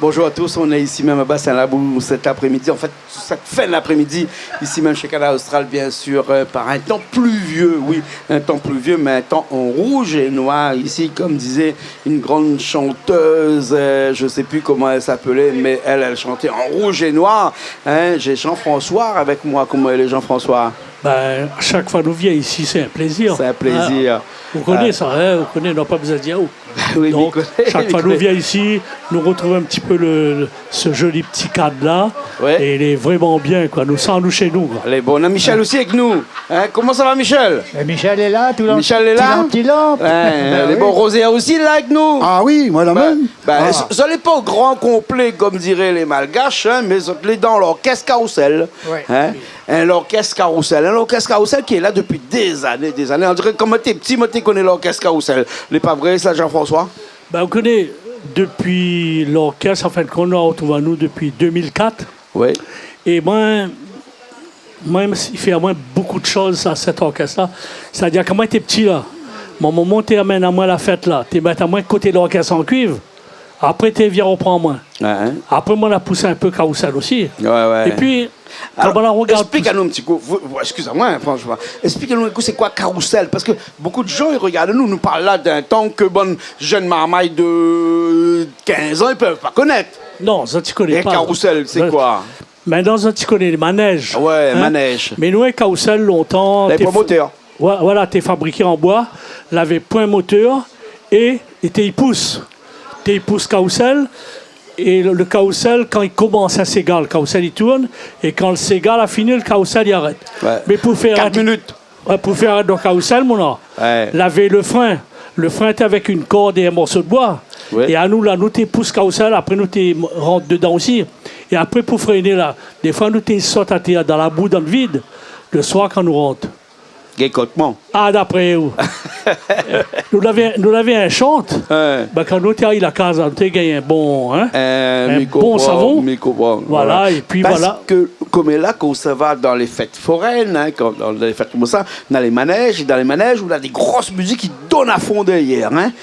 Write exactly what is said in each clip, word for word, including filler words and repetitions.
Bonjour à tous, on est ici même à Bassin Labou cet après-midi, en fait, cette fin d'après-midi, ici même chez Kanal Austral, bien sûr, euh, par un temps pluvieux, oui, un temps pluvieux, mais un temps en rouge et noir ici, comme disait une grande chanteuse, euh, je sais plus comment elle s'appelait, mais elle, elle chantait en rouge et noir, hein. J'ai Jean-François avec moi. Comment il est, Jean-François ? Ben, shak foi nou vien isi, sé in plézir. Sé in plézir. Hein, ou koné sa, hein, ou koné, nou la pa bézoin dir aou. Oui, mi koné, mi koné. Donk, shak foi nou vien isi, nou artrouv in ti pé le, le, se zoli ti kad la. Ouais. É lé vréman bien, koi. Nou san nou shé nou, koi. Lé bon. Nou na Michel osi avèk nou. Hein, koman sa va, Michel ? É Michel lé la, tout an, Michel lé la ? Ti lanp, ti lanp. Ouais, ben lé bon. Roger osi lé la avèk nou. Ah oui, moin la mèm. Ben, ben, zot lé pa o gran konplé, konm diré lé Malgash, hein, mé zot lé dan lorkès Karousèl. Ouais. Hein ? In lorkès Karousèl, in lorkès Karousèl ki lé la dopi dé zané, dé zané. On diré kan moin té pti, moin té koné lorkès Karousèl. Lé pa vré sa, Jean-François ? Ben, ou koné, dopi lorkès, an fin de kont, nou la artrouv anou dopi deux mille quatre. Oui. É moin, moin, i fé amoin bonpé de shoz a sèt orkès la. Sétadir, kan moin té pti la, mon momon té amenn amoin la fèt la, té mèt amoin koté lorkès an kuiv. Apré, té vien reprann amoin. Ouais, hein. Apré, moin la pous in pé Karousèl osi. Ouais, ouais. Épi, alor, koman la regard esplik anou in ti kou, vous, vous, excusez-moi, hein, franchement. Esplik anou in kou, sé koi Karousèl ? Parske bonpé de moun i regard anou, nou parl la d'in tan ke bann jenn marmay de kinz an, i pé pa konèt. Non, zot i koné pa. É Karousèl, sé koi ? Mintnan zot i koné lé manèz. Ouais, hein ? Manèz. Mé nou, in Karousèl, lontan, té pa motèr. Voi-, voila, té fabriké an boi, lavé poin motèr, é, é té i pous. Té i pous Karousèl, é le, le Karousèl, kan i komans in séga, le Karousèl i tourn, é kan le séga la fini, le Karousèl i arèt. Ouais. Mé pou fé arèt, ouais, pou fé arèt le Karousèl, mon an, lavé le frin. Le frin té avèk in kord é in morso de boi. Ouais. É anou la, nou té pous Karousèl, apré nou té rant dedan osi. É apré, pou fréné la, défoi nou té sot atèr dan la bou, dan le vid, le soir kan nou rant. Gingn kotman. Ah, dapré ou. Nou lavé, nou lavé in shant. Ouais. Ben, kan nou té ariv la kaz, nou té gingn in bon, hein, in bon savon. Mi konpran, mi konpran. Voila, ouais. Épi voila. Parske, koméla, kan ou sava dan lé fèt forèn, hein, kan, dan lé fèt konmsa, dan lé manèz, dan lé manèz, ou na dé gro mizik ki donn a fon dèrièr, hein.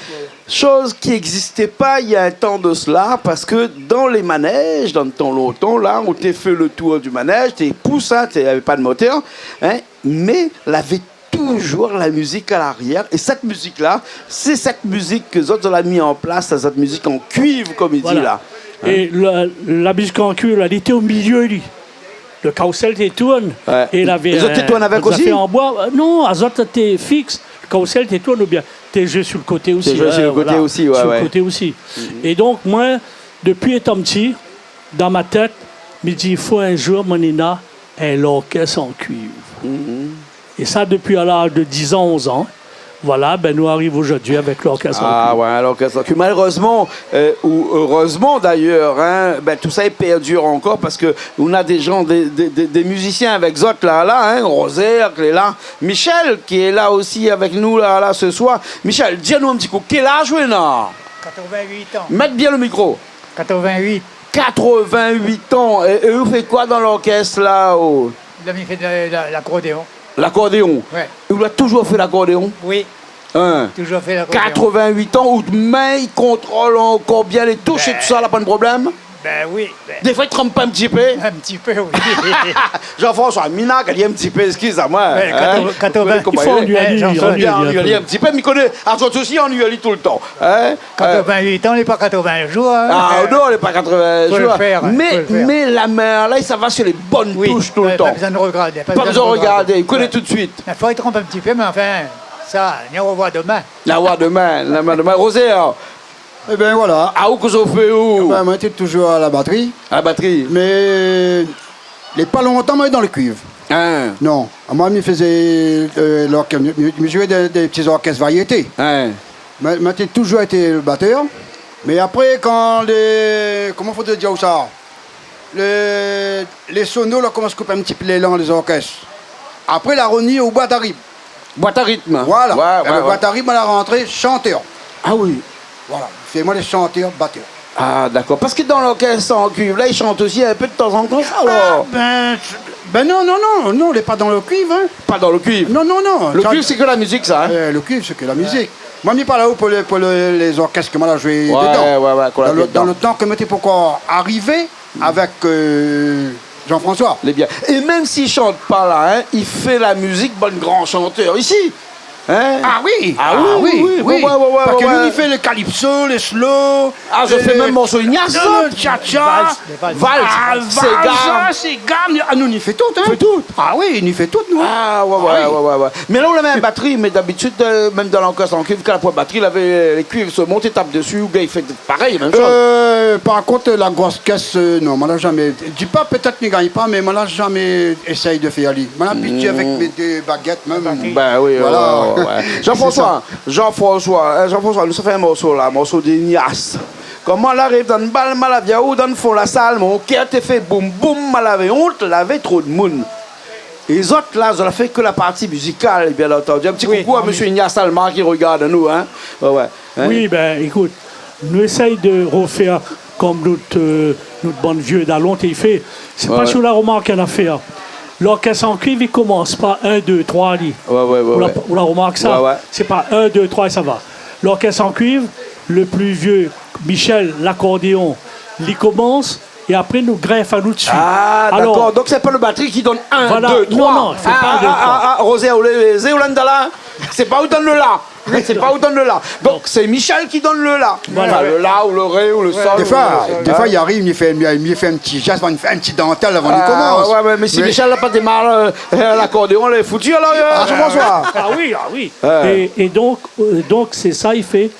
Shoz ki égzisté pa néna in tan de sela, parske dan lé manèz, dan le tan lontan, la, ou té fé le tour du manèz, té pous, hein, té, navé pa de motèr, hein, mé lavé touzour la mizik a larièr. É sèt mizik la, sé sèt mizik ke zot, zot la mi an plas, sèt mizik an kuiv, konm i di la. Voila. Hein ? É la, la mizik an kuiv la, li té o milié, li. Le Karousèl té i tourn, ouais, é lavé, zot té i tourn avèk osi ? Zafèr an boi. Euh, non, azot té fiks. Le Karousèl té i tourn oubien té i zoué su le koté osi, hein, voila. Té i zoué su le koté osi, ouais, ouais. Su le koté osi. Mhm. É donk, moin, dopi étan pti, dan mon tèt, mi di, i fo in zour, moin néna in lorkès an kuiv. Mhm. É sa, dopi a laz de dizan, onzan. Voila, ben, nou ariv zordi avèk lorkès an kuiv. Ah ouais, lorkès an kuiv. Malérèzman, euh, ou erèzman dayèr, hein, ben, tout sa i pèrdir ankor parske nou na dé jan, dé, dé, dé, dé mizisien avèk zot la, la, hein, Roger ki lé la, Michel ki lé la osi avèk nou la, la, se soir. Michel, di anou in ti kou, kèl az ou néna ? Quatre-vingt-huit ans. Mèt bien le mikro. Quatre-vingt-huit. Quatre-vingt-huit ans. É, é ou fé koi dan lorkès la, oh ? La, mi fé de la, la, lakordéon. Lakordéon ? Ouais. Ou la touzour fé lakordéon ? Oui. Hein ? Touzour fé lakordéon. Quatre-vingt-huit ans, out min i kontrol ankor bien lé toush é tout sa, la, pa de problèm ? Ben oui, ben. Défoi i tranp pa in ti pé ? In ti pé, oui. Jean-François, mi na kèl in ti pé, eskiz amoin, hein ? Ouais, quatre-vingts, quatre-vingts. Ou koné koman i lé. I fo anuali, anuali, anuali in ti pé, mé mi koné, azot osi i anuali toultan, hein ? Quatre-vingt-huit ans, lé pa quatre-vingts zour, hein. Ah, non, lé pa quatre-vingts zour. Fo le fèr, hein, fo le fèr. Mé, mé la min la, sa va su lé bone toush toultan. Oui, pa bezoin de regardé, pa bezoin de regardé. Pa bezoin de regardé, i koné tout de suit. Mé fo i tranp in ti pé, mé anfin, sa, ni revoi domin. Revoi domin, revoi domin. Roger, hein. Ében, voila. Ah, ou, kosa ou fé, ou ? Ében, moin té touzour a la batri. A la batri. Mé lé pa lontan moin lé dan le kuiv. Hein. Non. Amoin, mi fézé, euh, lorkès, mi, mi, mi zoué dan dé, dé ti zorkès variété. Hein. Moin, moin té touzour été batèr. Mé apré, kan lé, koman fodré dir sa ? Lé, lé sono la komans koup in ti pé lélan lé zorkès. Apré, la revni o boit a ritm. Boit a ritm. Voila. Ouais, ouais, ouais. É le boit a ritm la rant shantèr. Ah oui. Voila. Fé moin lé shantèr, batèr. Ah, dakor. Parske dan lorkès an kuiv la, i shant osi in pé de tanzantan, sa, alor. Ah, ben, ben non, non, non, non, lé pa dan le kuiv, hein. Pa dan le kuiv. Non, non, non. Le kuiv, sé ke la mizik, sa, hein. Euh, le kuiv, sé ke la mizik. Moin, mi parl aou pou lé, pou lé, lé zorkès ke moin la zoué dedan. Ouais, ouais, ouais. Dan le, dan le tan ke moin té pankor arivé avèk, euh, Jean-François. Lé bien. É mèm si i shant pa la, hein, i fé la mizik bann gran shantèr isi. Hein ? Ah oui. Ah oui, oui, oui. Ouais, ouais, ouais. Parske nou, nou fé le calypso, le slow, Ah, zot i fé mèm morso Ignace, zot. Le cha-cha. Vals, vals. Ah, séga. Vals, séga, mé, ah, nou, nou fé tout, hein. Fé tout. Ah oui, nou fé tout, nou, hein. Ah, ouais, ouais, ouais. Mé la, ou la mèt in batri, mé dabitid, euh, mèm dan Lorkès an kuiv, kan la poin batri, lavé, euh, lé kuiv, se mont, i tap dési, oubien i fé parèy, mèm shoz. Euh, par kont, la gros kès, euh, non, moin la zamé, di pa, pétèt mi gingn pa, mé moin la zamé éséy de fé ali. Moin la abitié avèk mé dé bagèt mèm. Bin oui, voilà. Ouais, ouais, ouais. Sé sa. Jean-François, Jean-François, euh, Jean-François, nou sa fé in morso la, morso d'Ignace. Koman la ariv dan bal, mal avié ou dan fon la sal, mon kèr té fé boum boum, mal avé ont, lavé tro d'moun. É zot la, zot la fé ke la parti mizikal, bien antandi. In ti koukou a mésyé Ignace Almar ki rogard anou, hein. Ouais, ouais. Hein ? Oui, bin, ékout, nou éséy de rofèr kom nout, euh, nout bann vié dalon té i fé. Sé pa si ou la romark in nafèr. Lorkès an kuiv, i komans pa in, dé, troi, li. Ouais, ouais, ouais. Ou la, ou la romark sa ? Ouais, ouais. Sé pa in, dé, troi, é sa va. Lorkès an kuiv, le pli vié, Michel, lakordéon, li komans, é apré nou grèf anou dsi. Ah, dakor. Donk sé pa le batri ki donn in, dé, troi. Voilà. Non, non, sé pa in, dé, troi. Ah, ah, ah, Rozé, ou lé, zé, ou la, la. Sé pa ou donn le la. Sé pa ou donn le la. Donk, sé Michel ki donn le la. Voilà. Anfin, le la ou le ré ou le sol. Défoi, défoi, li ariv, li fé, li fé in ti zès, li fé in ti dantèl avan li komans. Ah, ouais, ouais, mé si Michel la pa démar, euh, euh, lakordéon, lé fouti, alor, euh, Jean-François. Ah oui, ah oui. Ouais. É, é donk, euh, donk, sé sa i fé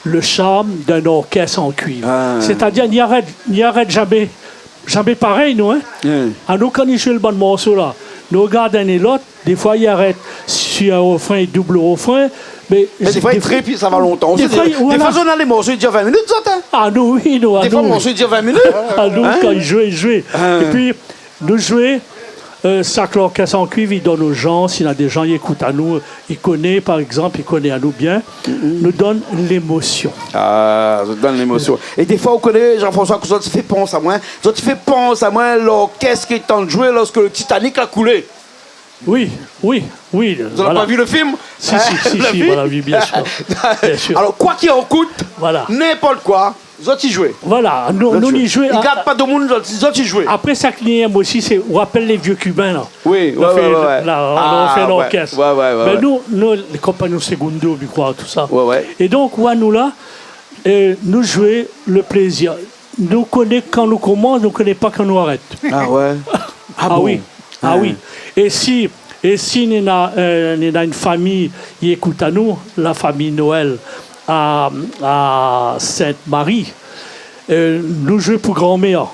le sharm d'in orkès an kuiv. Ah. Sétadir, li arèt, li arèt zamé. Zamé parèy, nou, hein. Anou, kan nou zoué le bann morso la, nou rogard inn é lot, défoi, i arèt si in rofrin, doub rofrin, mé défoi, i trip, sa va lontan osi. Défoi, voilà. Défoi, zot na lé morso i dir vin minit, zot, hein. Ah, nou, oui, nou, anou. Défoi, morso i dir vin minit. Anou, kan i zoué, i zoué. Hein. Épi, nou zoué, euh, sak lorkès an kuiv i donn o jan, si na dé jan i ékout anou, i koné, par égzanp, i koné anou bien, nou donn lémosion. Ah, zot i donn lémosion. É défoi, ou koné, Jean-François, kosa zot i fé pans amoin, zot i fé pans amoin lorkès ki té antrinn zoué lorsk le Titanic la koulé. Oui, oui, oui, voilà. Zot la pa vi le film ? Si, si, si, si, moin la vi, bien sir. Bien sir. Alor, koi k'i an kout, voilà, ninport koi, zot i zoué. Voilà, nou, nou, nou zoué. I gard pa domoun, zot, zot i zoué. Apré, sak li èm osi, sé, ou rapèl lé vié Kibin, la. Oui, ouais, ouais, ouais. La, la, la, nou fé lorkès. Ouais, ouais, ouais. Mé nou, nou, lé konpagnon Segundo, mi kroi, tousa. Ouais, ouais. É donk, ou oi anou la, euh, nou zoué le plézir. Nou koné kan nou komans, nou koné pa kan nou arèt. Ah ouais ? Ah bon ? Ah oui. Ah oui. É si, é si néna, euh, néna in fami i ékout anou, la fami Noël a, a Sainte-Marie, euh, nou zoué pou granmèr.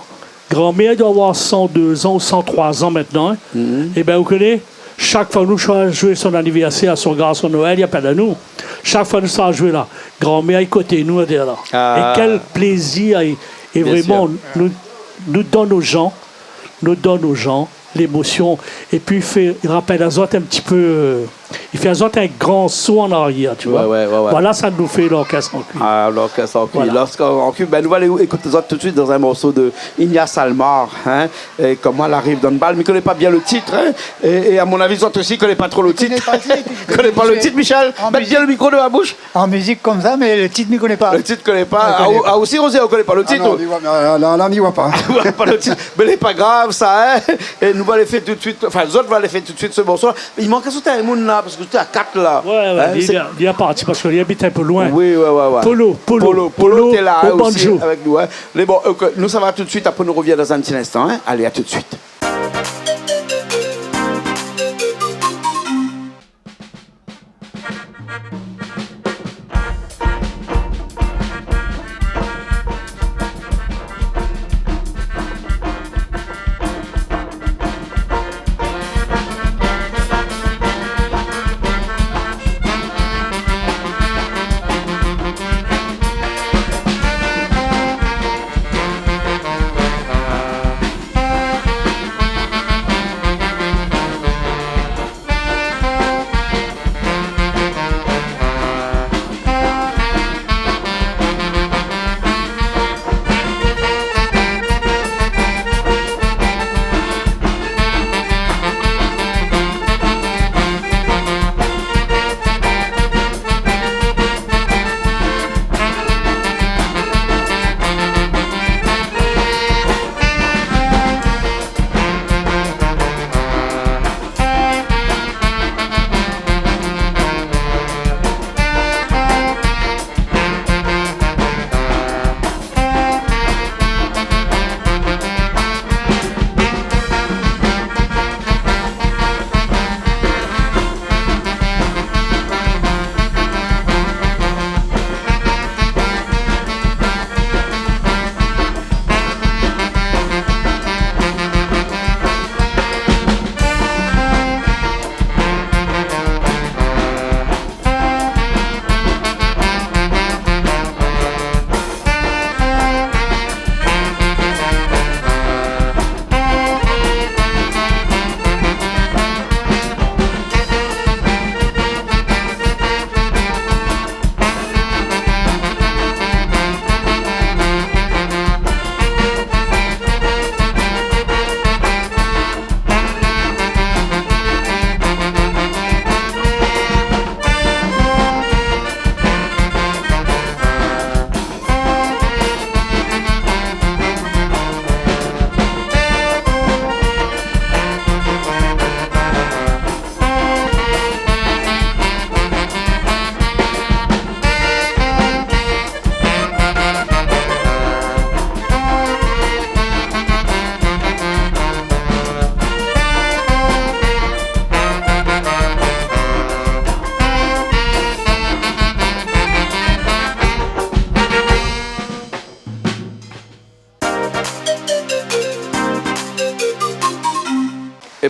Granmèr i doi avoir san dé zan ou san troi zan mintnan, hein. Ébin, ou koné, shak foi nou sa zoué son anivèrsèr, son garson Noël, i apèl anou. Shak foi nou sa zoué la, granmèr i koté nou, la. Ah. É kèl plézir, é, é vréman, nou, nou donn o jan, nou donn o jan lémosion, épi i fé, i rapèl azot in ti pé, euh, i fé azot in gran so an arièr, tu vois. Ouais, ouais, ouais. Voilà, sa nou fé lorkès an kuiv. Ah, lorkès an kuiv. Voilà. Lorkès an kuiv, bin, nou va alé ékout azot tout suit dan in morso de Ignace Almar, hein, é Koman la ariv dan bal, mi koné pa bien le tit, hein, é, é a mon avi, zot osi, koné pa tro le tit. Koné pa le tit, Michel. Mèt bien le mikro devan la boush. An mizik konmsa, mé le tit, mi koné pa. Le tit, koné pa. Ah, ou, ah, osi, Rozé, ou koné pa le tit, ou ? Ah non, mi voi, la, la, la, mi voi pa. Ou voi pa le tit. Mé lé pa grav, sa, hein. É nou va alé fé tout suit, anfin, zot va alé fé tout suit se morso. I mank in sèrtin moun la, parske zot té a kat la. Ouais, ouais, li, li la parti parske li abit in pé loin. Oui, ouais, ouais, ouais. Polo, Polo, Polo, Polo, té la, hein, o banjo osi, avèk nou, hein. Mé bon, euh, nou sava tout suit, apré nou revien dan in ti linstan, hein. Alé, a tout suit.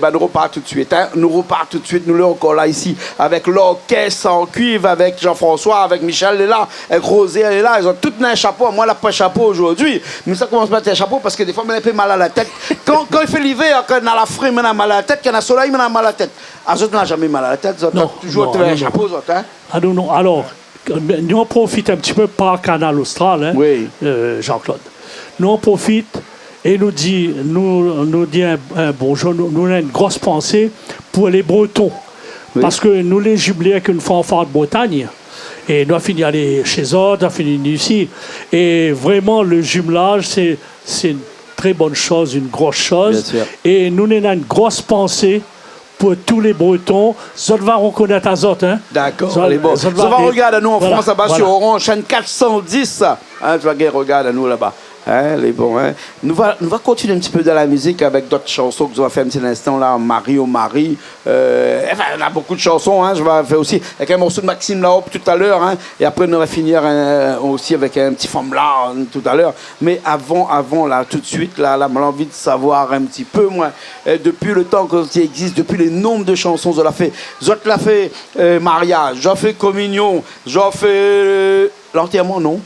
Bin, nou repar tout suit, in. Nou repar tout suit. Nou lé ankor la isi avèk lorkès an kuiv, avèk Jean-François, avèk Michel lé la, avèk Rosé lé la. Zot tout néna in shapo. Moin la pa shapo zordi. Mé sa komans pa èt in shapo parske défoi moin néna in pé mal a la tèt. Kan, kan i fé livèr, kan néna la fri, moin néna mal a la tèt. Kan néna solèy, moin néna mal a la tèt. Azot néna zamé mal a la tèt, zot. Non, toujour non, touvé non, in non. Shapo, zot, in. Ah non, non. Alor, nou, nou profit in ti pé par Kanal Austral, in, Oui. euh, Jean-Claude. Nou profit é nou di, nou, nou di in, in bonjour, nou, nou néna in gro pansé pou lé Breton. Oui. Parske nou lé zimelé avèk in fanfar de Bretagne. É nou la fini alé shé zot, nou la fini vni isi. É vréman, le zimelaz, sé, sé in trè bone shoz, in gro shoz. Bien sûr. É nou néna in gro pansé pou tout lé Breton, zot va rekonèt azot, in. Dakor, Zot, alé, bon. Zot va, zot va rogard anou an Frans, laba, voilà, sur Orange, chaîne quatre cent dix. In, zot va gingn rogard anou laba. In, lé bon, in. Nou va, nou va kontinié in ti pé dan la mizik avèk dot shanson ke zot va fé in ti linstan la, Mari o Mari. Euh, anfin, néna bonpé de shanson, in, zot va fé osi avèk in morso de Maxime Laop talèr, in. É apré, nou va finir, euh, osi avèk in ti fanm la, in, talèr. Mé avan, avan, la, tout suit, la, la, moin la anvi de savoir in ti pé, moin, euh, dopi le tan ke zot i égzis, dopi le nonb de shanson zot la fé, zot la fé, euh, mariaz, zot la fé kominion, zot la fé, euh, lantèrman, non ?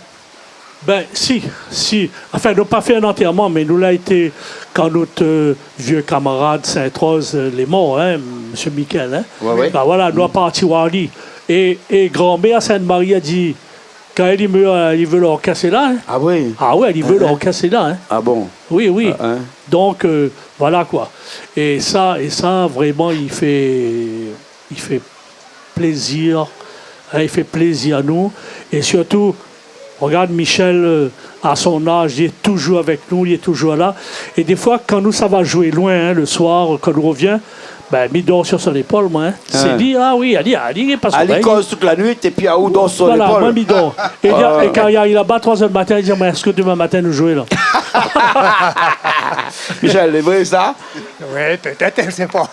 Bin, si, si. Anfin, nou la pa fé in lantèrman, mé nou la été, kan nout, euh, vié kamarad Sainte-Rose, euh, lé mor, in, mésyé Michel, in. Ouais, ouais. Bin voilà, nou la parti oir ali. É, é granmèr Sainte-Marie la di, Kan li mèr, li vé lorkès la, in. Ah oui. Ah ouais, li vé lorkès la, in. Ah bon ? Oui, oui. Ah, in. Donk, euh, voilà koi. É sa, é sa, vréman, i fé, i fé plézir, in, i fé plézir anou. É sirtou, rogard Michel, euh, a son az, li lé toujour avèk nou, li lé toujour la. É défoi, kan nou sava zoué loin, in, le soir, kan nou revien, Bin, mi dor sur son épol, moin, in. Sé li, ah oui, ali, ali, pa... Ali i koz tout la nuit, épi aou dor sur son épol. Voilà, moin, mi dor. É li, é kan li ariv laba, troi zèr du matin, li di amoin, èske domin matin nou zoué la ? Michel, lé vré sa ? Oui, pétèt, mi sé pa.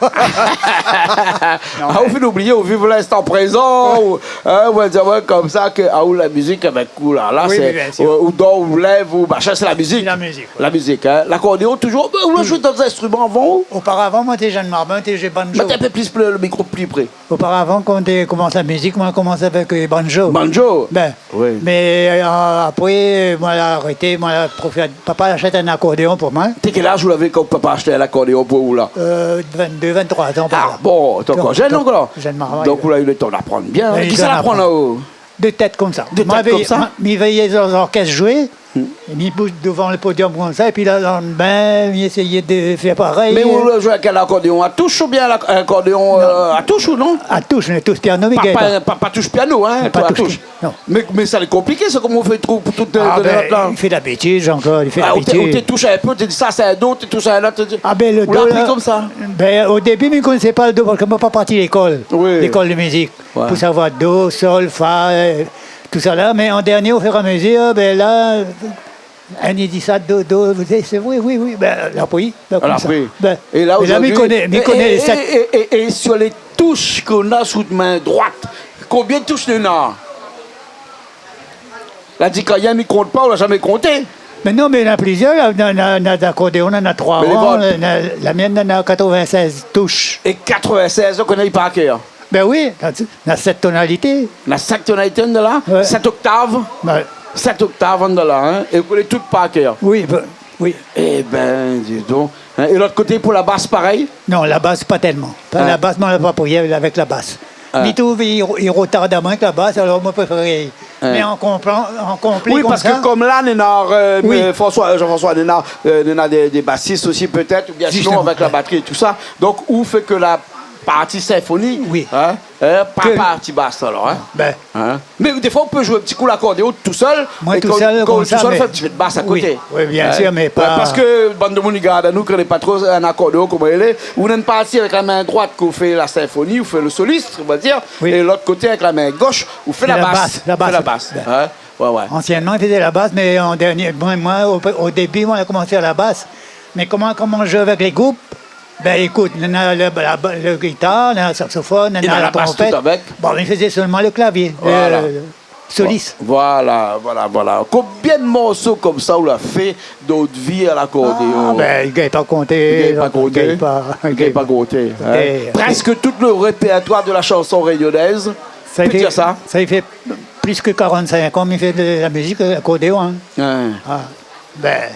Non, ah, mé ou fine oublié, ou viv linstan prézan, ou, in, ou va dir, ouais, konmsa ke, ah, ou la mizik avèk ou la, la, sé, oui, oui, bien sûr, ou, ou dor, ou lèv, ou machin, sé la mizik. La mizik. La mizik, in. Lakordéon, toujour. Bin, ou la zoué dot instriman avan, ou ? Oparavan, moin té jenn marmay, té zoué banjo. Mèt in pé plis le, le mikro pli pré. Oparavan, kan té komans la mizik, moin la komans avèk, euh, banjo. Banjo ? Bin, oui. Mé, euh, apré, moin la arété, moin la profit, papa la ashté in akordéon pou moin. Té kèl az ou lavé kan papa la ashté in akordéon pou ou, la ? Euh, vingt-deux, vingt-trois an, par la. Ah bon, té ankor jenn, donk, alor ? Jenn marmay. Donk, ou la u le tan d'aprann bien, in. Oui, bien aprann. Kisa la aprann aou ? De tèt konmsa. De tèt konmsa ? Moin, mi véyé lé zorkès zoué, mi bouz dovan le podiom konmsa, épi la, landmin, mi éséyé de fé parèy. Mé ou la zoué avèk lakordéon a toush oubien la, lakordéon, euh, a toush ou non ? A toush, mé toush piano, mi gingn pa. Pa, pa, pa toush piano, in, pa toush, non. Mé, mé sa lé konpliké, sa, koman ou fé pou trouv tout, euh, ah, de bin, note la ? I fé labitid, Jean-Claude, i fé labitid. Ah, ou té, ou té toush in pé, ou té di sa sé in do, ou té toush in lot, ou té... Ah bin, le do la, ou la apri konmsa ? Bin, o débi, mi koné pa le do, parske moin la pa parti lékol. Oui. Lékol de mizik. Ouais. Pou savoir do, sol, fa, euh, tousala. Mé an dernié, o fur é a mezir, bin la, in i di sa, do, do, sé, sé vré, oui, oui, bin, la pri, la pri. Bin, é la, zordi, mi koné, mi koné lé sèt. É, é, é, é sur lé toush ke ou néna sou out min droit, konbien toush néna ? La di, kan néna, mi kont pa, ou la zamé konté. Mé non, mé néna plizièr, la, néna, néna, néna lakordéon, néna troi ran, néna, la mienne néna quatre-vingt-seize toush. É quatre-vingt-seize, ou koné par kèr ? Bin oui, néna, néna sèt tonalité. Néna sèt tonalité andan la ? Ouais. Sèt oktav ? Ouais. Sèt oktav andan la, in ? É ou koné tout par kèr ? Oui, bin, oui. É bin, di don. In, é lot koté pou la bas, parèy ? Non, la bas, pa tèlman. Pa la bas, moin la pa pri avèk la bas. Ah. Mi trouv i, i rotard amoin avèk la bas, alor moin préfèr. Ah. Mé an konplan, an konplé konmsa. Oui, parske konm la, néna, euh, euh, François, Jean-François, néna, euh, néna dé, dé basis osi pétèt, oubien sinon avèk la batri é tousa. Donk, ou fé ke la parti sinfonik, in ? Ke la parti bas, alor, in ? Bin. In ? Mé défoi, ou pé zoué in ti kou lakordéon tousèl. Moin tousèl, konmsa, fé in ti pé de bas a koté. Oui, oui, bien sûr, mé pa... Ouais, parske bann demoun i gard anou, koné pa tro in akordéon koman i lé. Ou néna in parti avèk la min droit ke ou fé la sinfoni, ou fé le solis, on va dir, é lot koté avèk la min gosh, ou fé la bas. La bas, la bas. Ou fé la bas. Ouais, ouais. Ansiènman, i fézé la bas, mé an dernié, moin, moin, o, o débi, moin la komans fé la bas. Mé koman, koman zoué avèk lé group, Bin, ékout, néna le, la, le gitar, néna saksofone, néna la tronpèt. Bon, mi fézé solman le klavié. Voilà. Euh, solis. Voilà, voilà, voilà. Konbien de morso konmsa ou la fé dan out vi a lakordéon ? Ah, bin, i gingn pa konté. I gingn pa konté. I gingn pa, i gingn pa konté, hein. Prèsk tout le répertoire de la chanson réunionnaise. Sa i fé, sa i fé plis ke quarante-cinq an mi fé de la mizik, euh, akordéon, hein. Ouais. Ah, bin,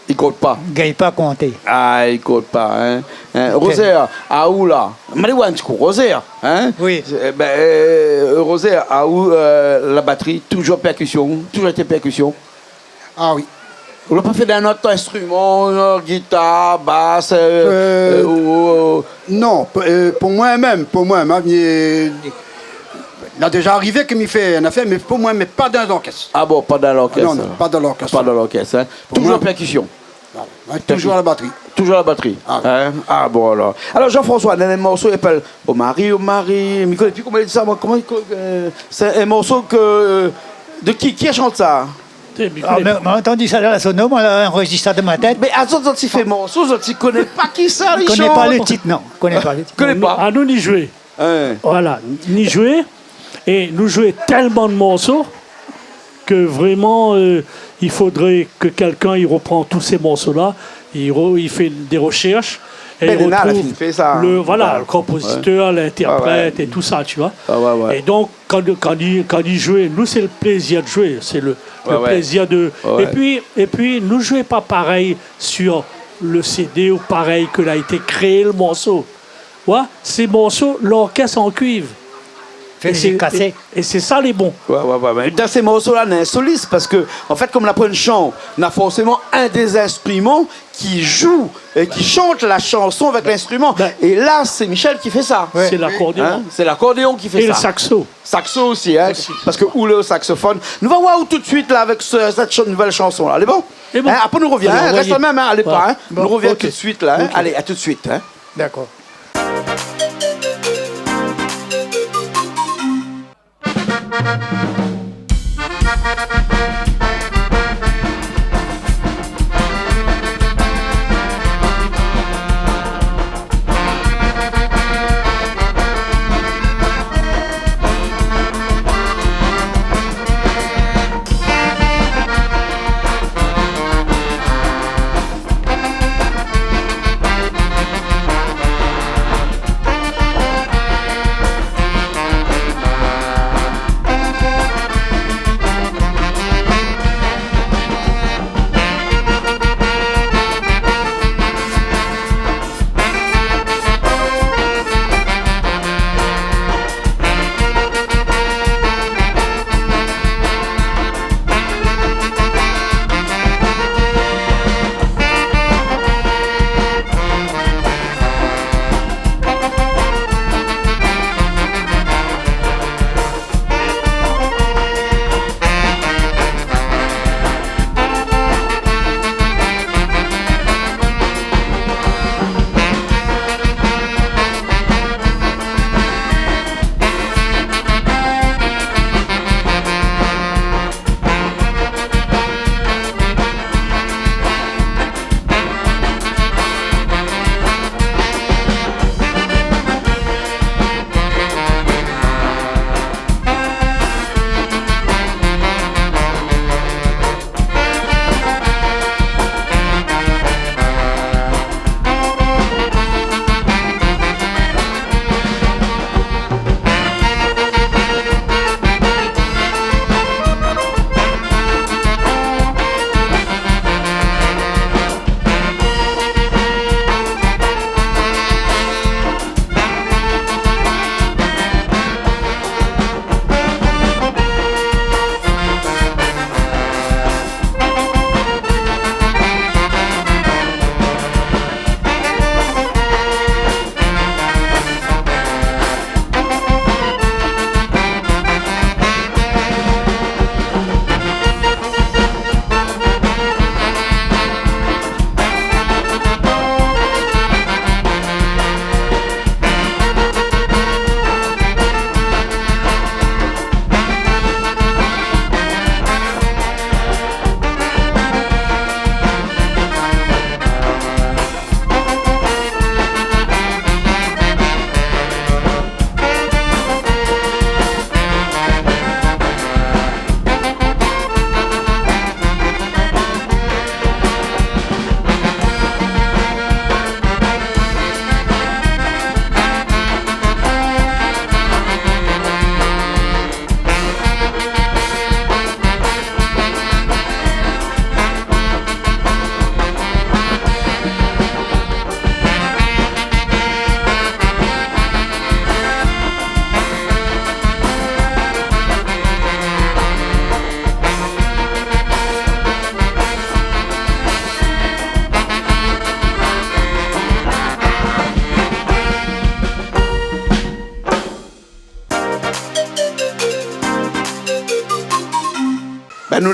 i kont pa. Gingn pa konté. Ah, i kont pa, hein. Hein, Rosaire, aou la. Mé li, in ti kou, Rosaire, hein. Oui. Eh bin, euh, Rosaire, aou, euh, la batri, toujour pèrkision, toujour été pèrkision. Ah oui. Ou la pa fé d'in ot instriman, euh, gitar, bas, euh, euh, ou, euh, non, pou, euh, pou moin mèm, pou moin mèm, euh, la déza arivé ke mi fé in afèr, mé pou moin, mé pa dan lorkès. Ah bon, pa dan lorkès, non, non, alor. Pa dan lorkès. Pa dan lorkès, hein. Toujour pèrkision. Voilà. Ouais, toujour la batri. Toujour la batri. Ah. Hein ? Ah bon, alor. Alor, Jean-François, néna in morso i apèl Oh Marie, oh Marie. Mi koné pi koman i di sa, moin. Koman i, euh, sé in morso ke, euh, de ki, ki la shant sa ? Té, mi koné pa. Ah, mé, mé moin la antann sa dan la sono, moin la anrozistr sa dan mon tèt. Mé azot, zot i fé morso, zot i koné pa kisa i shant. Koné pa le tit, non. Koné pa le tit. Koné pa. Ah, nou, ni zoué. Hein. Voilà, ni zoué. É nou zoué tèlman de morso ke vréman, euh, i fodré ke kèlkin i ropran tout sé morso-la, i ro-, i fé dé roshèrsh, é i rotrouv le, voilà, le konpozitèr, lintèrprèt é tout sa, tu vois. Ouais, ouais. É donk, kan, kan i, kan i zoué, nou, sé le plézir de zoué, sé le, le plézir de, é pi, é pi, nou zoué pa parèy sur le C D ou parèy ke la été kréé le morso. Ouais, sé morso, lorkès an kuiv. Fé mizik kasé. É sé, é sé sa lé bon. Ouais, ouais, ouais, mé dan sé morso-la, néna in solis, parske, an fèt, kom la pran in shan, na forséman in dé zinstriman ki zoué é ki shant la shanson avèk l'instriman. É la, sé Michel ki fé sa. Ouais. Sé lakordéon. Hein ? Sé lakordéon ki fé sa. É le sakso. Sakso osi, hein ? Osi. Parske ou le saksofone. Nou va oir aou tout suit la avèk se, sèt sh-, nouvèl shanson-la. Lé bon ? Lé bon. Hein ? Apré nou rovien, hein ? Alé, rès la mèm, hein ? Alé pa, hein ? Nou rovien tout suit la, hein ? Bon, ok. Alé, à tout de suite, hein ? D'accord.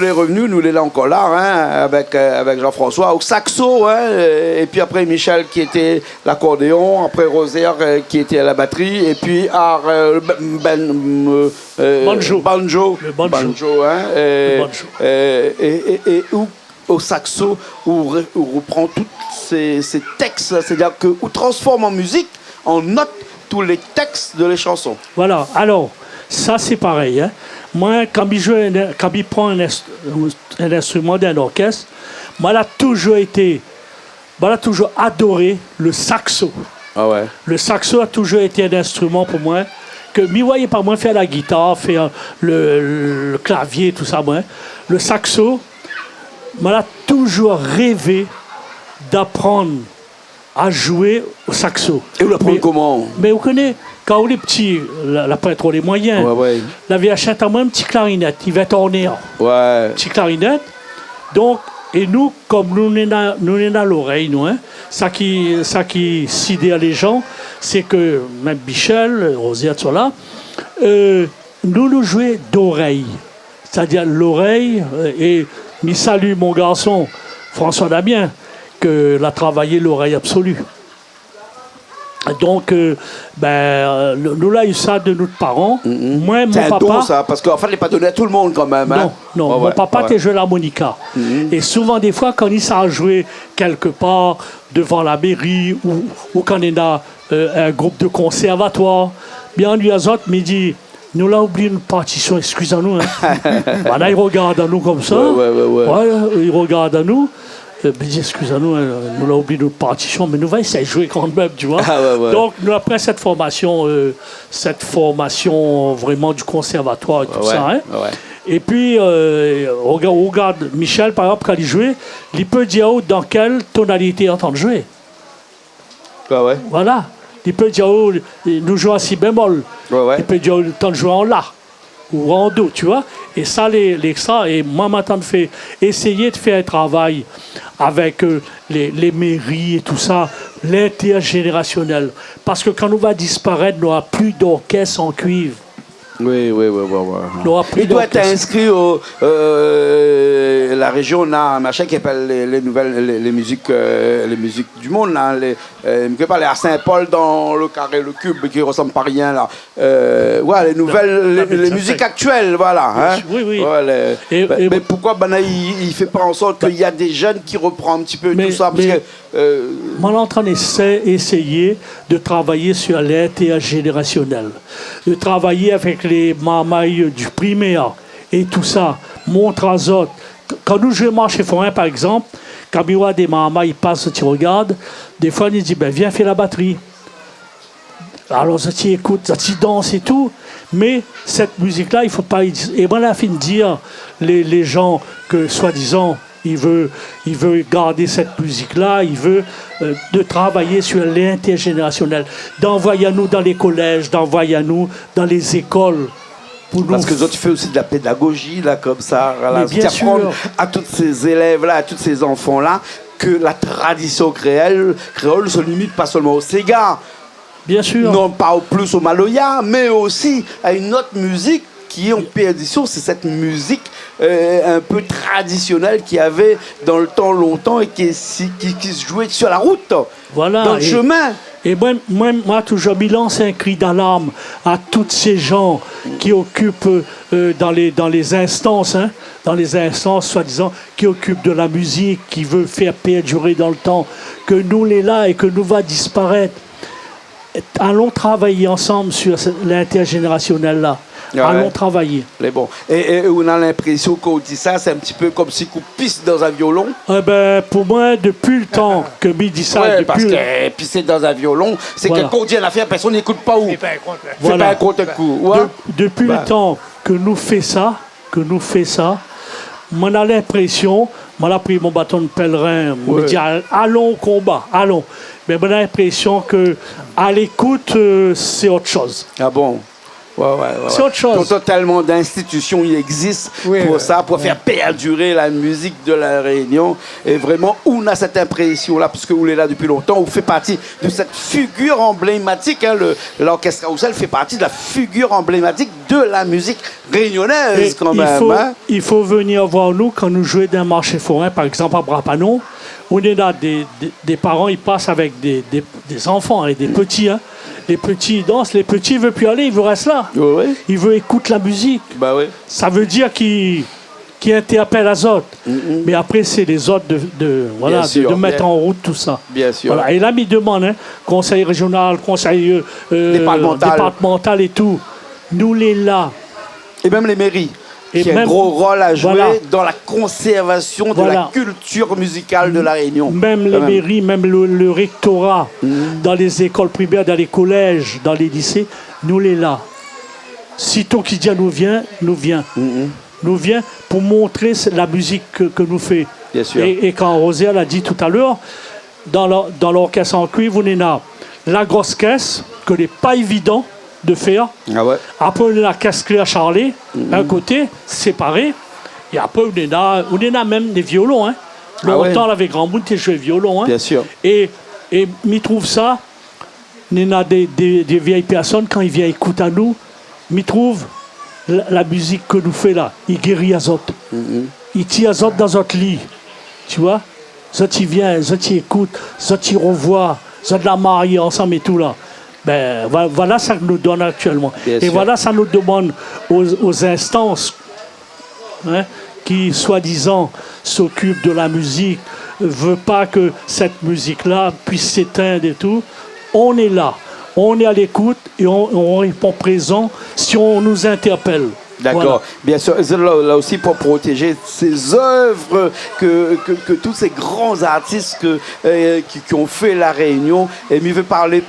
lé revni, nou lé la ankor la, in, avèk, eu, avèk Jean-François o saxo, in, eu, épi apré Michel ki lété lakordéon, apré Rosaire, eu, ki lété la batri, épi ar, eu, ben, ben, eu, eu, Banjo. Banjo. Le banjo. Banjo, in, eu, Le banjo. eu, é, é, é ou, o saxo, ou re-, ou repran tout sé, sé tèks la, sétadir ke ou transform an mizik, an not, tout lé tèks de lé shanson. Voilà. Alor, sa sé parèy, in. Moin, kan mi zoué in, kan mi pran in inst-, in instriman d'in orkès, moin la touzour été, moin la touzour adoré le saxo. Ah ouais. Le saxo la touzour été in instriman pou moin, ke mi voyé pa moin fé la gitar, fé le, le klavié, tousa, moin. Le saxo, moin la touzour révé d'aprann a zoué o saxo. É ou la aprann koman ? Mé, mé ou koné, kan ou lé pti, la, la pa tro lé moiyin. Ouais, ouais. Lavé ashèt amoin in ti klarinèt, i vé torné, in. Ouais. Ti klarinèt. Donk, é nou, kom nou néna, nou néna lorèy, nou, in, sa ki, sa ki sidèr lé jan, sé ke mèm Michel, Rosaire, tout sa la, eu, nou, nou zoué d'orèy. Sétadir lorèy, eu, é mi sali mon garson, François Damien, ke la travay lorèy absoli. Donk, eu, ben, eu, nou, nou la u sa de nout paran. Mhm. Moin, mon papa... Sé in don, sa, parske an fèt, lé pa doné a tout le moun kan mèm, in. Non, non, ouais, ouais, mon papa té zoué larmonika. Mhm. É souvan, défoi, kan li sa zoué kèlkepar, dovan la méri, ou, ou kan néna, eu, in group de konsèrvatoir, bien, li di azot, mi di, nou la oubli nout partision, eskiz anou, in. Banna i rogard anou komsa. Ouais, ouais, ouais, ouais. Ouais, i rogard anou. Eu, mi di, eskiz anou, in, nou la oubli nout partision, mé nou va éséy zoué kanmèm, tu vois. Ah, ouais, ouais. Donk, nou la pran sèt formasion, eu, sèt formasion vréman du konsèrvatoir é tousa, in. Ouais, ouais. Épi, eu, rega-, rogard Michel, par égzanp, kan li zoué, li pé dir aou dan kèl tonalité i antann zoué. Ah ouais. Voilà. Li pé dir aou, nou zoué an si bémol. Ouais, ouais. Li pé dir aou, antann zoué an la ou an do, tu vois. É sa, lé, lé, sa, é moin, ma tann fé, éséyé de fèr in travay avèk, eu, lé, lé méri é tousa, lintèrzénérasionèl. Parske kan nou va disparèt, nora pli d'orkès an kuiv. Oui, oui, oui, oui, oui. Nora pli d'orkès. I doi èt inskri o, eu, la réjion, na in mashin ki apèl lé, lé nouvèl, lé, lé mizik, eu, lé mizik du mond, la, lé, eu, mi koné pa, lé a Saint-Paul, dan le karé, le kub, ki resanm pa rien, la. Eu, ouais, lé nouvèl, lé, lé mizik aktièl, voilà, in. Oui, oui. Ouais, lé, é, mé, é mé poukoi, ben, i, i fé pa an sort ke néna dé jenn ki repran in ti pé tout sa, parske Eu, moin lé antrinn éséy, éséyé de travay sur lintèrzénérasionèl, de travay avèk lé marmay du primèr é tousa, montr azot. Kan nou zoué marshé forin, par égzanp, kan mi oi dé marmay i pas, ti rogard, défoi, mi di, ben, vien fé la batri. Alor, zot i ékout, zot i dans é tou, mé sèt mizik-la, i fo pa, é moin la fine dir lé, lé jan ke, soi-dizan, i vé, i vé gard sèt mizik-la, i vé, eu, de travay sur lintèrzénérasionèl, d'anvoy anou dan lé kolèz, d'anvoy anou dan lé zékol, pou nou... Parske zot i fé osi de la pédagozi, la, komsa, voilà. Mé bien sir. Zot i aprann a tout sé zélèv-la, a tout sé zanfan-la, ke la tradision kréol, kréol se limit pa sèlman o séga. Bien sir. Non pa o plis o maloya, mé osi a in ot mizik ki lé an pèrdision, sé sèt mizik, eu, in pé tradisionèl ki lavé dan le tan lontan é ki, si, ki, ki zoué sur la rout, voilà, dan le shemin. É moin, moin, moin, touzour, mi lans in kri d'alarm a tout sé jan ki okip, eu, dan lé, dan lé zinstans, in, dan lé zinstans, soi-dizan, ki okip de la mizik, ki vé fèr pèrdiré dan le tan, ke nou lé la é ke nou va disparèt. Alon travay ansanm sur lintèrzénérasionèl-la. Ah ouais. Alon travay. Mé bon. É, é ou na linprésion, kan ou di sa, sé in ti pé komsi ou pis dan in violon ? É ben, pou moin, dopi le tan ke mi di sa, ouais, dopi... Parske pisé dan in violon, sé ke kan ou di in nafèr, pèrsone i ékout pa ou. Fé pa in kont, in. Voilà. Fé pa in kont, in kou. Ouais. De-, dopi le tan ke nou fé sa, ke nou fé sa, moin na linprésion, moin la pri mon baton de pèlrin, moin di, al-, alon o konba, alon. Mé moin na linprésion ke, a lékout, eu, sé ot shoz. Ah bon ? Ouais, ouais, ouais, ouais. C'est autre chose. Pourtant, tellement d'institutions il existe pour ça, pour faire perdurer la musique de La Réunion. Et vraiment, ou néna cette impression-là, puisque ou lé la depuis longtemps, ou faites partie de cette figure emblématique, hein, le, l'orchestre Carrousel fait partie de la figure emblématique de la musique réunionnaise, quand même, hein. Et il faut, il faut venir voir nous quand nous jouons dans un marché forain, par exemple à Bras-Panon, on est là, des, des, des parents, ils passent avec des, des, des enfants et des petits, hein. Les petits, ils dansent, les petits, ils veulent plus aller, ils veulent rester là. Ouais, ouais. Ils veulent écouter la musique. Bah ouais. Ça veut dire qu'ils, qu'ils interpellent les autres. Mm, mm. Mais après, c'est les autres de, de, voilà, de, de mettre en route tout ça. Bien sûr. Voilà. Et là, mi demann, hein, conseil régional, conseil, euh, départemental et tout, nous lé la. Et même les mairies, qui ont un gros rôle à jouer dans la conservation de la culture musicale de La Réunion. Même les mairies, même le, le rectorat, dans les écoles primaires, dans les collèges, dans les lycées, nous lé la. Sitôt ki di anou vien, nou vien. Nou vien pou montrer la musique que, que nous fait. Bien sûr. Et, et quand Rosé l'a dit tout à l'heure, dans l'or-, dans l'orchestre en cuivre, ou néna la grosse caisse, que n'est pas évident de faire. Ah ouais. Après, ou néna la caisse Claire Charlet, un côté, séparé. Et après, ou néna, ou néna même des violons, hein. Ah ouais. Longtemps, lavé gramoun té joué violon, hein. Bien sûr. Et, et mi trouv sa, néna des, des, des vieilles personnes, quand ils viennent écouter à nous, mi trouv la, la musique que nous fait là, i guéri azot. I tir azot dan zot li, tu vois. Zot i vien, zot i ékout, zot i revoi, zot la marié ansanm é tout la. Ben, vo-, voilà sa ke nou donn aktièlman. Bien sûr. É voilà sa nou demann aux, aux instances, hein, qui, soi-disant, s'occupent de la musique, veulent pas que cette musique-là puisse s'éteindre et tout. On est là, on est à l'écoute et on, on répond présent si on nous interpelle. D'accord. Voilà. Bien sûr, zot lé la, la aussi pour protéger ces œuvres que, que, que tous ces grands artistes que, euh, qui, qui ont fait La Réunion. Et mi vé parler,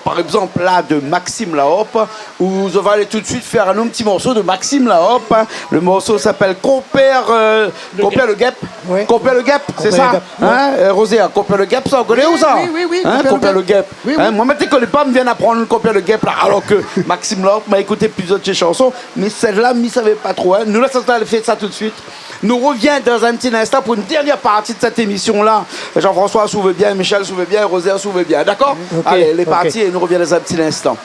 par exemple, là, de Maxime Laop, ou zot va aller tout de suite faire un petit morceau de Maxime Laop, hein. Le morceau s'appelle Compère, euh, Compère le Guêpe. Oui. Compère le Guêpe, c'est ça ? Compère le Guêpe, ouais. Hein, euh, Rosé, hein, Compère le Guêpe, sa, ou koné ou sa ? Oui, oui, oui, Compère le Guêpe. Hein, Compère le Guêpe. Oui, oui. Hein, moin, mi té koné pa, mi vien aprann Compère le Guêpe la. Alors que Maxime Laop, ma écouté plusieurs de ses chansons, mais celle-là, mi savé pa tro, hein. Nou lès sa, fé sa tout de suite. Nou revien dans un petit instant pour une dernière partie de cette émission-là. Jean-François, si ou vé bien, Michel, si ou vé bien, Rosé, si ou vé bien. D'accord ? Ok, ok. Allez, lé parti é nou revien dans un petit instant.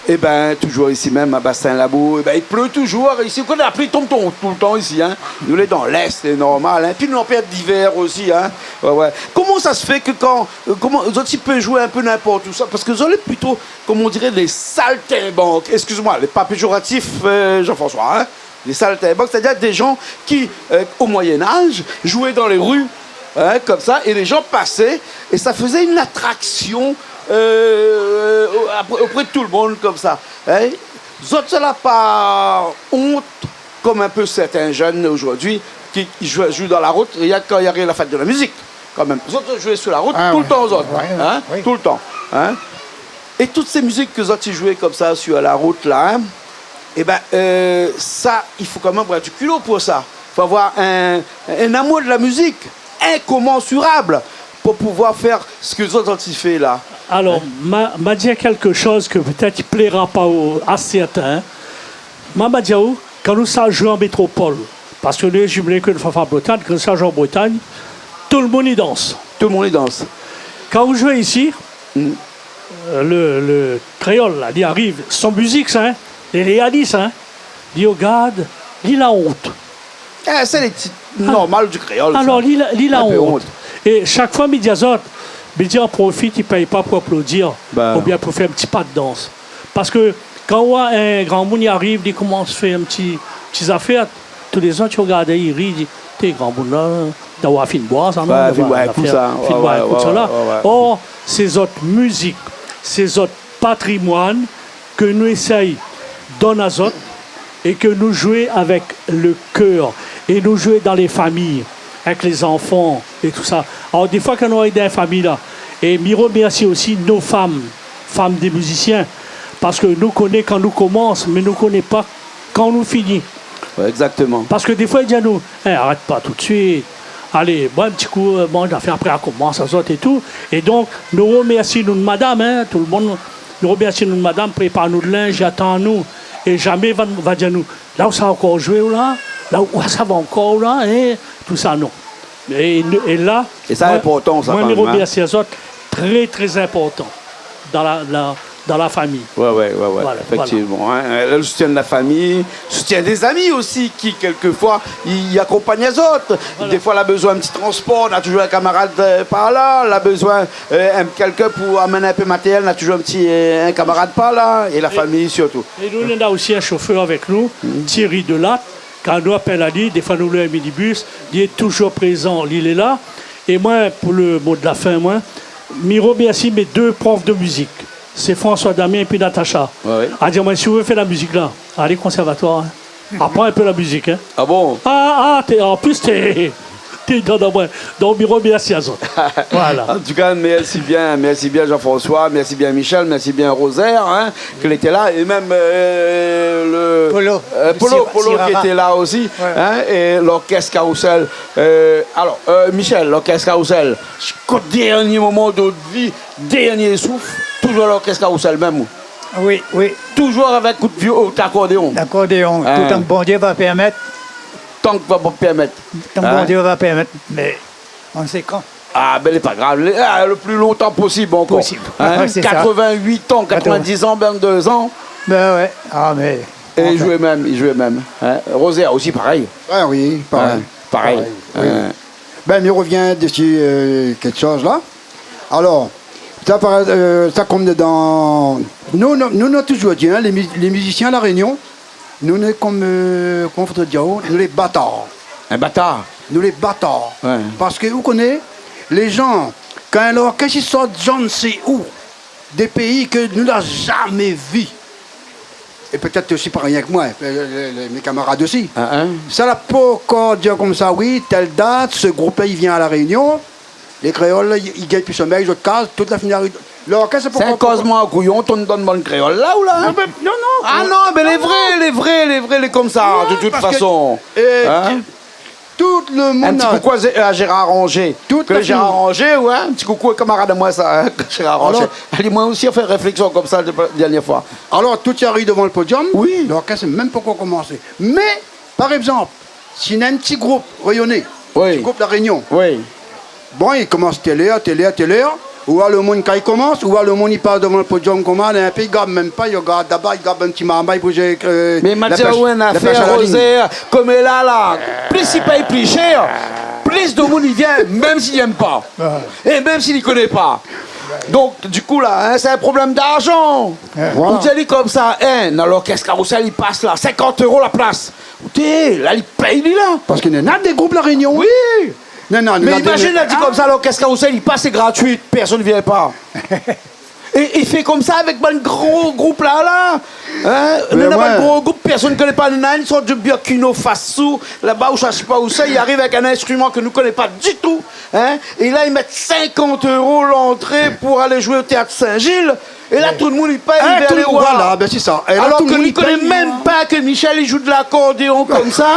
Ében, toujour isi mèm, a Bassin Labour, ében, i plé toujour isi. Ou koné, la pli i tonm ton-, toultan isi, in. Nou lé dan l'Est, sé normal, in. Pi nou lé an périod d'ivèr osi, in. Oué, oué. Koman sa sé fé ke kan, eu, koman, zot i pé joué in pé ninport ousa ? Parske zot lé plito, comme on dirait, des saltimbanques. Excuse-moi, lé pa péjoratif, eu, Jean-François, in. Des saltimbanques, c'est-à-dire des gens qui, euh, au Moyen Âge, jouaient dans les rues, hein, comme ça, et les gens passaient, et ça faisait une attraction, euh, auprès, auprès de tout le monde, comme ça, hein. Zot la pa ont, comme un peu certains jeunes aujourd'hui, qui jouent, jouent dans la route, rien que quand il y a la fête de la musique, quand même. Zot i joué sur la route, ah, tout le temps, zot, hein, tout le temps, hein. Et toutes ces musiques ke zot i joué comme ça sur la route, là, hein, eh ben, euh, ça, il faut quand même avoir du culot pour ça. Faut avoir un, un amour de la musique incommensurable pour pouvoir faire ce que zot i fé là. Alors, ma, ma dir quelque chose que peut-être il plaira pas au, à certains. Ma, ma dir aou, kan nou sa joué an métropol, parske nou lé jumelé ke nou fé an Bretagne, kan nou sa joué an Bretagne, tout le monde i dans. Tout le monde i dans. Kan ou joué isi, euh, le, le kréol la, li ariv, son mizik sa, in, lé réalis, in, li rogard, li la ont. Eh, sé lé ti normal du kréol, sa. Alor, li la, li la ont. In pé ont. É shak foi mi di azot, mi di an profit, i pèy pa pou aplodi, oubien pou fé in ti pa de dans. Parske kan ou oi in gramoun i ariv, li komans fé in ti, ti zafèr, tout lé zot i rogard, i ri, i di, té, gramoun la, doi avoir fine boir sa, non ? Oué, fine boir in kou sa. Fine boir in kou sa la. Oué, oué, oué. Or, sé zot mizik, sé zot patrimoine ke nou éséy donn azot é ke nou joué avèk le kèr é nou joué dan lé famiy, avèk lé zanfan é tousa. Alor, défoi, kan nou ariv dan in famiy la, é mi remèrsi osi nos femmes, femmes des musiciens, parske nou koné kan nou komans, mé nou koné pa kan nou fini. Oué, exactement. Parske défoi, i di anou, eh, arèt pa tout de suite. Alé, boir in ti kou, eu, bon, zafèr, apré, akomans azot é tou. É donk, nou remèrsi nout madam, in, tout le monde, nou remèrsi nout madam, prépar nout linz, i atann anou. É zamé va, va di anou, la ou sa ankor joué, ou la, la ou sa va ankor, ou la, in, tousa, non. É, é la, é sa, moin, inportan, sa, moin, kan mèm, in. Mi remèrsi azot, trè, trè inportan dan la, la, dan la famiy. Oué, oué, oué, oué, voilà, éfèktivman, in. Le soutien de la famille, soutien des amis aussi, qui, quelquefois, i, i akonpagn azot. Voilà. Défoi, la bezoin in ti transpor, na toujour in kamarad, eu, par la, la bezoin, eu, in, kèlkin pou amenn in pé matériel, na toujour in ti, eu, in kamarad par la, é la famiy sirtou. É nou, nou na osi in shofèr avèk nou, Thierry Delatte, kan nou apèl ali, défoi nou lé an minibus, li lé toujour prézan, li lé la. É moin, pou le mo de la fin, moin, mi remèrsi mé dé prof de mizik. Sé François Damien épi Natacha. Oué, oué. La di amoin, si ou vé fé la mizik la, alé konsèrvatoir, in. Aprann in pé la mizik, in. Ah bon ? Ah, ah, té, an plis, té, té dan, dan moin. Donk, mi remèrsi azot. Voilà. Antouka, mèrsi bien, mèrsi bien Jean-François, mèrsi bien Michel, mèrsi bien Rosaire, in, ke lété la, é mèm, eu, le, Polo, eu, Polo, Sir-, Polo ki Sirara. Lété la osi, oué, in, é lorkès Carrousel. Eu, alor, eu, Michel, lorkès Carrousel, koté dernié moman de out vi, dernié souf, toujour lorkès Carrousel mèm, ou ? Oui, oui. Toujour avèk kout viol, akordéon. Akordéon, in. Toutan ke Bondié va pèrmèt. Tan ke va pèrmèt. Tan ke Bondié va pèrmèt, mé on sé kan. Ah, ben, lé pa grav. Lé, ah, le pli lontan posib ankor. Posib. In ? Sé sa. Katrevin-uit an, katrevin-dis an, vinn-dé zan. Ben oué. Ah, mé, anfin. É i joué mèm, i joué mèm. In ? Rosaire osi, parèy. Ah oui, parèy. In, parèy. Parèy, oui. In. Ben, mi revien dési, eu, kékshoz la. Alor, sa, par, eu, sa, konm dan, nou, nou, nou, nou la toujour di, in, lé mi-, lé mizisien La Rényon, nou, nou lé konm, eu, koman fodré dir, nou lé batar. In batar. Nou lé batar. Oué. Parske, ou koné, lé jan, kan in lorkès i sort, jan sé ou, dé péi ke nou la zamé vi, é pétèt osi pa rienk moin, lé, lé, lé, mé kamarad osi. In, in. Sa la pankor dir konmsa, oui, tèl dat, se group la, i vien a La Rényon, lé kréol la, i, i gingn pi somèy, zot kaz, tout la fini ariv. Lorkès, sé pankor. Sé in kozman a kouyon, tonn dan bann kréol la, ou la, in ? Non, mé, non, non. Ah non, mé lé vré, lé vré, lé vré, lé konmsa, de tout fason. Non, parske, eu, in ? Tout le moun... In ti koukou a Zé-, a Gérard Ranger. Tout la fini. Gérard Ranger, oué, in ti koukou, kamarad amoin sa, in, Gérard Ranger. Alor, ali, moin osi, la fé réfléksion konmsa dé-, dernié foi. Alor, tout i ariv dovan le podium, oui, lorkès la mèm pankor komansé. Mé, par égzanp, si néna in ti group rényoné, oui, ti group La Rényon, oui, bon, i komans tèl èr, tèl èr, tèl èr, Ou oi lo moun, kan i komans, ou oi lo moun i pas dovan lo podiom konmsa, in pé i gard mèm pa, i gard daba, i gard bann ti marmay pou zé, euh, Mé ma la di aou pèsh, in la afèr, pèsh a la lign. Rozèr, konm la la, plis i pèy pli shèr, plis de moun i vien, mèm si li èm pa. É mèm si li koné pa. Donk, dikou la, in, sé in problèm d'arzan. Voilà. Ou di ali konmsa, in, dan lorkès Karousèl, i pas la, sinkant éro la plas. Oté, la, li pèy, li, la. Parské néna dé group La Rényon. Oui. Non, non, mé non, imazine, non, la di konmsa, lorkès Karousèl, li pas, sé gratuit, pèrsone i vien pa. É i fé konmsa avèk bann gro group la, la. In ? Mé néna bann gro group, pèrsone i koné pa, néna in sort de Burkino Faso, laba, ou shèrsh pa ousa, i ariv avèk in instriman ke nou koné pa ditou, in ? É la, i mèt sinkant éro lantré pou alé zoué o téat Sin-Zil. É la, tout le moun i pèy, i vien alé oir. Voilà, bin, sé sa. É la, tout le moun i pèy. Alor ke li koné mèm pa ke Michel i zoué de lakordéon konmsa.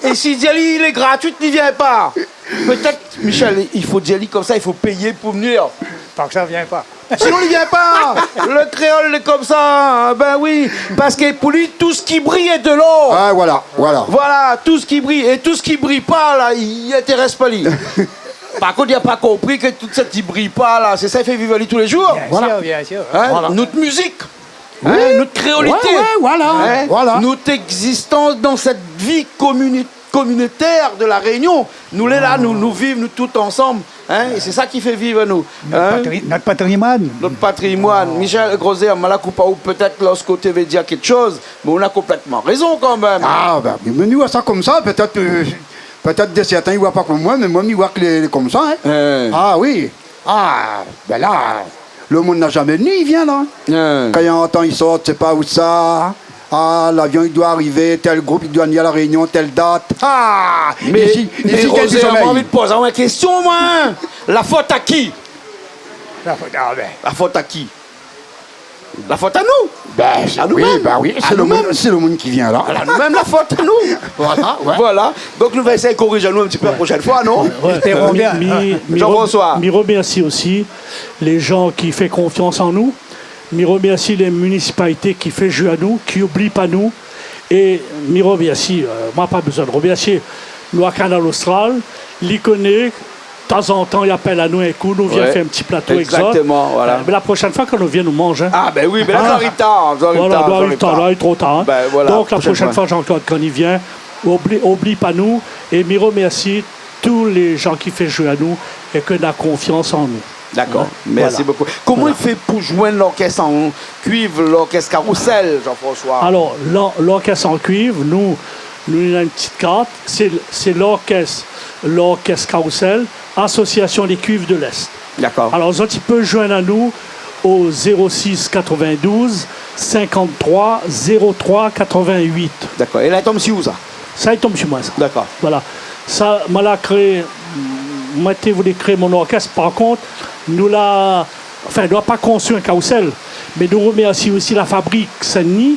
É si i di ali lé gratuit, li vien pa. Pétèt, Michel, i fo di ali konmsa, i fo péyé pou vnir. Parské sa i vien pa. Sinon, li vien pa. Le kréol lé konmsa, bin oui. Parské pou li, tout sak i briy lé de lor. Ah, voilà, voilà. Voilà, tout sak i briy. É tout sak i briy pa, la, i intérès pa li. Par kont, li la pa konpri ke tout sak i briy pa la, sé sa i fé viv ali tou lé zour. Bien sir, bien sir. In ? Voilà. Nout mizik, in, nout kréolité, in, nout égzistans dan sèt vi komini-, kominotèr de La Rényon. Nou lé la, nou, nou viv, nou tout ansanm, in, é sé sa ki fé viv anou, in. Nout patri-, nout patrimoine. Nout patrimoine. Michel Grozère, ma la koup aou pétèt lorské ou té vé dir kékshoz, mé ou na konplètman rézon kanmèm. Ah, bin, mé nou, sa konmsa, pétèt, euh, Pétèt dé sèrtin i oi pa konm moin, mé moin, mi oi ke lé, lé konmsa, in. Ah oui. Ah, bin la, lo moun la zamé ni, i vien la. Kan i antan i sort, sé pa ousa. Ah, lavion i doi arivé, tèl group i doi ni La Rényon, tèl dat. Ah, mé, isi, mé isi, Rozèr, ma anvi poz aou in késtion, moin. La fot a ki ? La fot, ah bin. La fot a ki ? La fot anou. Bin, sé, anou mèm. Bin oui, sé lo moun, sé lo moun ki vien la. Anou mèm, la fot anou. Voilà, ouais. Voilà. Donk nou va éséy korizé anou in ti pé la proshèn foi, non ? Espérons bien. Mi, mi, mi, Jean-François. Mi romèrsi osi lé zan ki fé konfians an nou. Mi romèrsi lé minisipalité ki fé zoué anou, ki oubli pa nou. É mi romèrsi, euh, moin pa bezoin romèrsié. Nou, a Kanal Austral, li koné, tanzantan, i apèl anou in kou, nou vien fé in ti plato èk zot. Exactement, voilà. Euh, mé la proshèn foi, kan nou vien, nou manz, in. Ah, bin oui, mé la, nou ariv tar, nou ariv tar, nou ariv tar. Bin voilà, proshèn foi. Donk, la proshèn foi, Jean-Claude, kan li vien, oubli, oubli pa nou, é mi romèrsi tout lé zan ki fé zoué anou é ke na konfians an nou. Dakor. Voilà. Mèrsi bokou. Koman i fé pou zoinn lorkès an kuiv, lorkès Karousèl, Jean-François ? Alor, lor-, lorkès an kuiv, nou, nou néna in ti kart, sé, sé lorkès, lorkès Karousèl, Association des Cuivres de l'Est. Dakor. Alor, zot i pé zoinn anou o zéro sis katrovin-douz sinkant-troi zéro troi katrovin-uit. Dakor. É la, i tonm si ou, sa ? Sa i tonm si moin, sa. Dakor. Voilà. Sa, moin la kréé, moin té voulé kréé mon orkès. Par kont, nou la, anfin, nou la pa konstrui in karousèl, mé nou romèrsi osi la fabrik Sin-Dni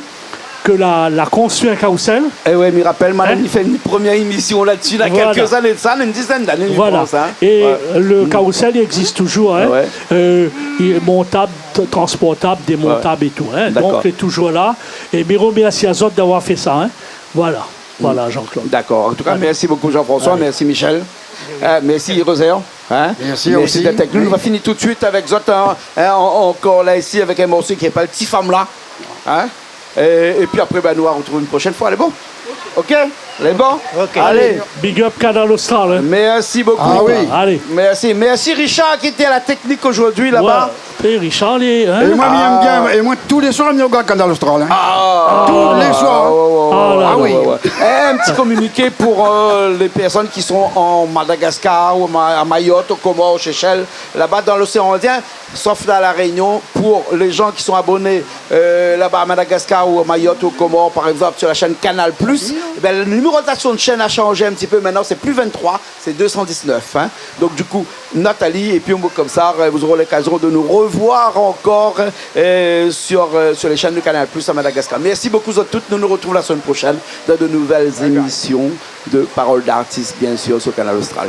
ke la, la konstrui in karousèl. É ouais, mi rapèl, moin la fé in promié émision la-dsi, na kèlk zané de sa, na in dizèn d'ané, mi pans, in. Voilà. É le karousèl, li égzis touzour, in. Ouais. Euh, li lé montab, t-, transportab, démontab é tou, in. Dakor. Donk, li lé touzour la. É mi romèrsi azot d'avoir fé sa, in. Voilà. Voilà, Jean-Claude. Dakor. An tou ka, mèrsi bokou, Jean-François. Mèrsi, Michel. Euh, mèrsi, Rozèr. In ? Mèrsi osi. Mèrsi d'èt avèk nou. Oui. Nou va fini tout de suit avèk zot, in, in, an-, ankor la isi avèk in morso ki apèl Ti fanm la. In ? É, épi apré, bin, nou va artrouv in proshèn foi. Lé bon ? OK ? Lé bon ? OK. Alé. Big up Kanal Austral, in. Mèrsi bokou. Ah oui. Alé. Mèrsi. Mèrsi Richard ki té a la teknik zordi laba. Ouais. Pé Richard, li, in ? É moin, mi èm bien, é moin, tou lé soir, mi rogard Kanal Austral, in. Ah. Tou lé soir. Ah, ouais, ouais, ouais. Ah oui. Eh, in ti kominiké pou, euh, lé pèrsone ki son an Madagaskar ou Ma-, a Mayotte, o Komor, o Séchèl, laba dan loséan Indien, sof la, La Rényon, pou lé zan ki son aboné, euh, laba a Madagaskar ou a Mayotte, o Komor, par égzanp, sur la shèn Kanal Plus, ébin, le numéro de la shèn a shanzé in ti pé. Mintnan, sé pli vinn-troi, c'est deux cent dix-neuf, hein. Donc, du coup, note ali, et puis un mot comme ça, euh, vous aurez l'occasion de nous revoir encore, euh, sur, euh, sur les chaînes de Canal Plus à Madagascar. Merci beaucoup, zot tout. Nous nous retrouvons la semaine prochaine dans de nouvelles émissions de Parole d'artiste, bien sûr, sur Canal Austral.